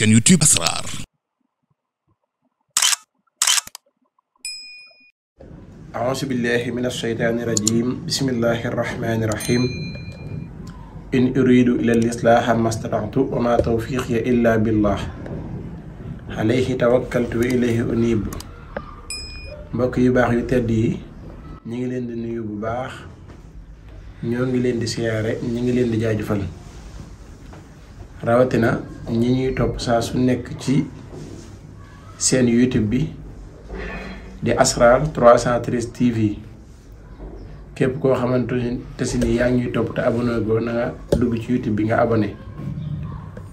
chaîne YouTube Asrar. أعوذ بالله من الشيطان الرجيم بسم الله الرحمن الرحيم إن أريد إلا الإصلاح ما استطعت وما توفيقي إلا بالله عليه توكلت وإليه أنيب mbokk yu baax yu tedd yi ñi ngi leen di nuyu bu baax ñoo ngi leen di siyaare ñi ngi leen di jaajëfal rawatina ñi ñuy topp saa su nekk ci seen YouTube bi di Asrar 313 TV képp koo xamante te si ni yaa ngi ñuy topp te abonné go na nga dugg ci YouTube bi nga abonné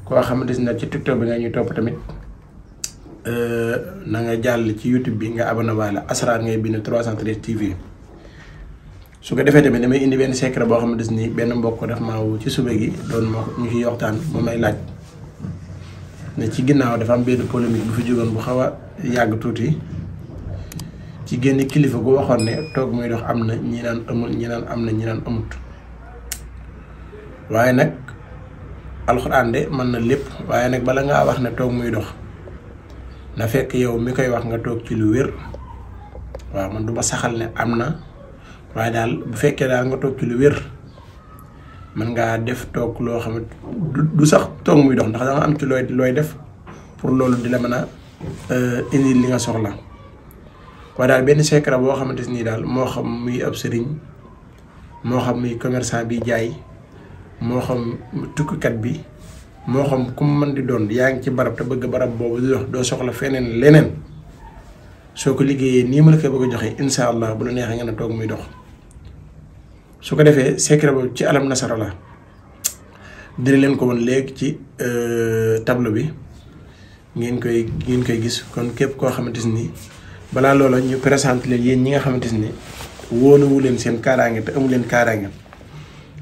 koo xamante si nag ci TikTok bi nga ñuy topp tamit na nga jàll ci YouTube bi nga abonné wala Asrar ngay bind 313 TV su ko defee tamit damay indi benn secret boo xamante ni benn mbokk daf maa wu ci suba gi doon ma ñu ciy waxtaan moom may laaj ne ci ginnaaw dafa am benn polémique bu fi jógoon bu xaw a yàgg tuuti ci génn kilifa gu waxoon ne toog muy dox am na ñi naan amul ñi naan am na ñi naan amut waaye nag alxuraan de mën na lépp waaye nag bala ngaa wax ne toog muy dox na fekk yow mi koy wax nga toog ci lu wér waaw man duma saxal ne am na waaye daal bu fekkee daal nga toog ci lu wér mën ngaa def toog loo xam ne du sax toog muy dox ndax da nga am ci looy def pour loolu di la mën a indi li nga soxla waaye daal benn secret boo xamante ni daal moo xam muy ab sëriñ moo xam muy commerçant bi jaay moo xam tukkikat bi moo xam ku mu mën di doon yaa ngi ci barab te bëgg barab boobu di dox doo soxla feneen leneen soo ko liggéeyee nii ma la koy bëgg a joxe incha allah bu la neexee nga ne toog muy dox su ko defee secret boobu ci alam nasara la dina leen ko woon léegi ci tableau bi ngeen koy gis kon képp koo xamante ni balaa loola ñu présenté leen yéen ñi nga xamante ni wóoluwu leen seen kaaraange te amu leen kaaraange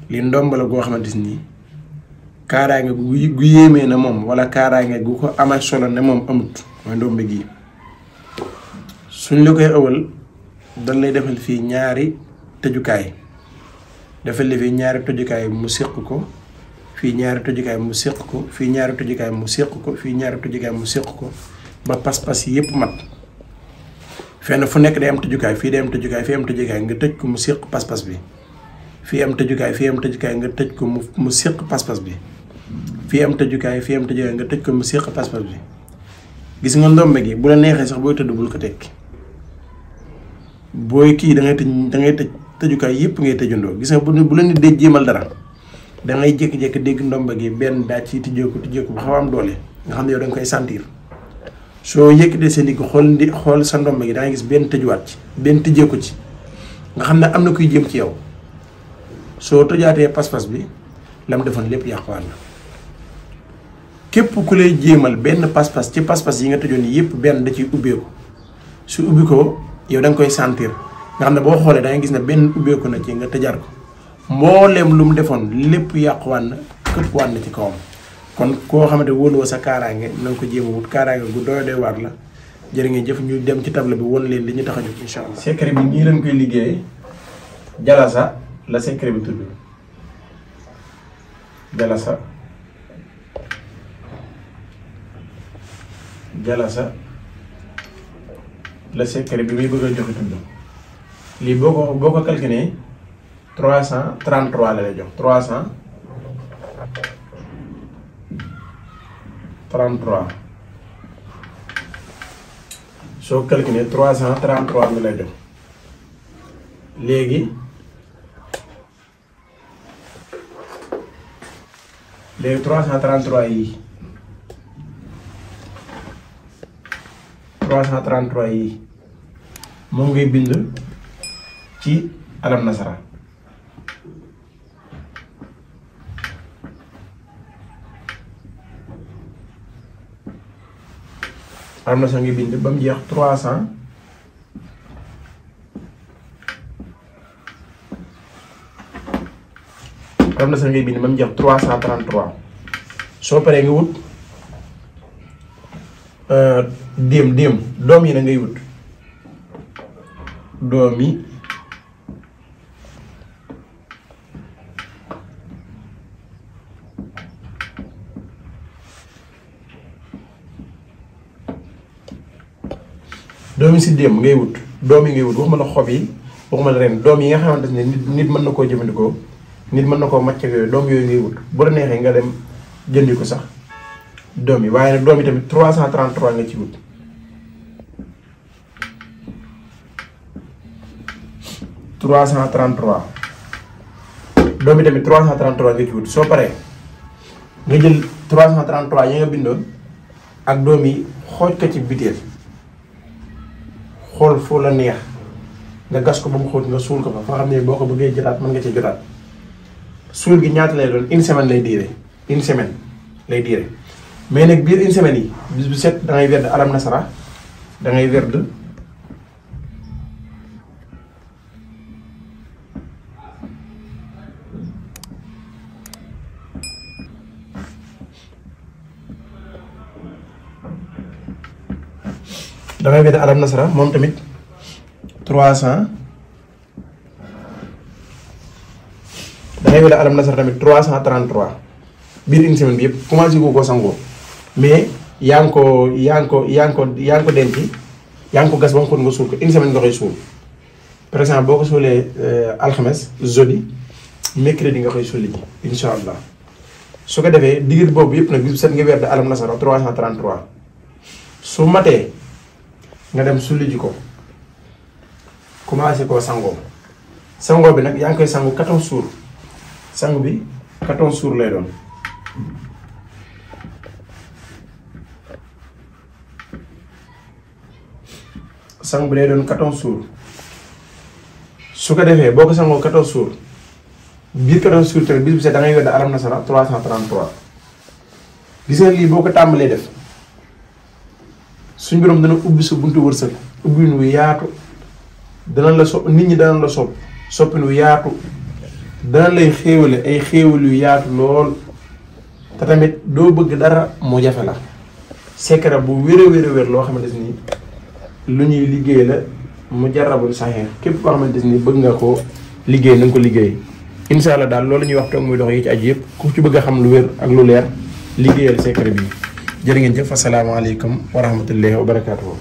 li ndombala goo xamante ni kaaraange gu yéemee na moom wala kaaraange gu ko amal solo ne moom amut mooy ndombe gi suñ la koy ëwal dañ lay defal fii ñaari tëjukaay defal li fii ñaari tëjukaay mu séq ko fii ñaari tëjukaay mu séq ko fii ñaari tëjukaay mu séq ko fii ñaari tëjukaay mu séq ko ba pas-pas yépp mat fenn fu nekk day am tëjukaay fii day am tëjukaay fii am tëjukaay nga tëj ko mu séq pas-pas bi fii am tëjukaay fii am tëjukaay nga tëj ko mu séq pas-pas bi fii am tëjukaay fii am tëjukaay nga tëj ko mu séq pas-pas bi gis nga ndombe gi bu la neexee sax booy tëdd bul ko tekki booy kii da ngay tëj tëjukaay yépp ngay tëjandoo gis nga bu la nit dee jéemal dara da ngay jékki-jékki dégg ndombe gi benn daaj ci tijjeeku bu xaw am doole nga xam ne yow da nga koy sentir soo yëkkatee sa ndigg xool sa ndombe gi da ngay gis benn tëjuwaat ci benn tijjeeku ci nga xam ne am na kuy jéem ci yow soo tojaatee pas-pas bi lam defoon lépp yàquwaat na képp ku lay jéemal benn pas-pas ci pas-pas yi nga tëjoon yépp benn da ciy ubbeeku su ubbi ko yow da nga koy sentir nga xam ne boo xoolee da ngay gis ne benn ubbeeku na ci nga tëjaat ko mbooleem lu mu defoon lépp yàquwaat na këpp waat na ci kawam kon koo xamante wóoluwoo sa kaaraange na nga ko jéem a wut kaaraange gu doy waar la jërë ngeen jëf ñu dem ci table bi won leen li ñu tax a jóg incha allah. secret bi nii leen koy liggéeyee jalasa la secret bi tudd jalasa la secret bi muy bëgg a joxe tudd lii boo ko calculé 333 la lay jox 333 soo calculé 333 mi lay jox léegi 333 yi 333 yi moom ngay bind ci alam nasara alam nasara ngay bind ba mu jeex 300 alam nasara ngay bind ba mu jeex 333 soo paree nga wut déem doom yi na ngay wut doom yi doomi siddéem ngay wut doom yi ngay wut waxuma la xob yi waxuma la ren doom yi nga xamante ne nit mën na koo jëfandikoo nit mën na koo màcc ak yooyu doom yooyu ngay wut bu la neexee nga dem jëndi ko sax doom yi waaye nag doom yi tamit 333 nga ci wut. 333 doom yi tamit 333 nga ci wut soo paree nga jël 333 yi nga bindoon ak doom yi xooj ko ci biteel xool foo la neex nga gas ko ba mu xóot nga suul ko fa foo xam ne boo ko bëggee jotaat mën nga ci jotaat suul gi ñaata lay doon une semaine lay diire une semaine lay diire mais nag biir une semaine yi bis bu set da ngay werd alam nasara da ngay werd alam nasara moom tamit 300 da ngay wedd alam nasara tamit 333 biir une semaine bi yëpp commencé ko sangoo mais yaa ngi ko denc yaa ngi ko gas ba mu xóot nga suul ko une semaine nga koy suul par exemple boo ko suulee alxames jeudi mercredi nga koy suuli ji incha allah su ko defee digir boobu yëpp nag bis bu set nga wedd alam nasara 333 su matee nga dem sulli ji ko commencé koo sangoo bi nag yaa ngi koy sangu 14 jours sangu bi 14 jours lay doon sangu bi lay doon 14 jours su ko defee boo ko sangoo 14 jours biir 14 jours tamit bis bu set da ngay wedd alam nasara 333 gis nga lii boo ko tàmbalee def suñ borom dana ubbi sa buntu wërsëg ubbi nu yaatu dana la nit ñi dana la soppi nu yaatu dana lay xéewale ay xéewal yu yaatu lool te tamit doo bëgg dara mu jafe la secret bu wér a wér loo xamante ni lu ñuy liggéey la mu jarabul saxee képp koo xamante ni bëgg nga ko liggéey na nga ko liggéey incha allah daal loolu ñuy wax toog muy dox yi ci aju yëpp ku ci bëgg a xam lu wér ak lu leer liggéeyal secret bi jërë ngeen jëf asalaamaaleykum wa rahmatullahi wa barakaatuhu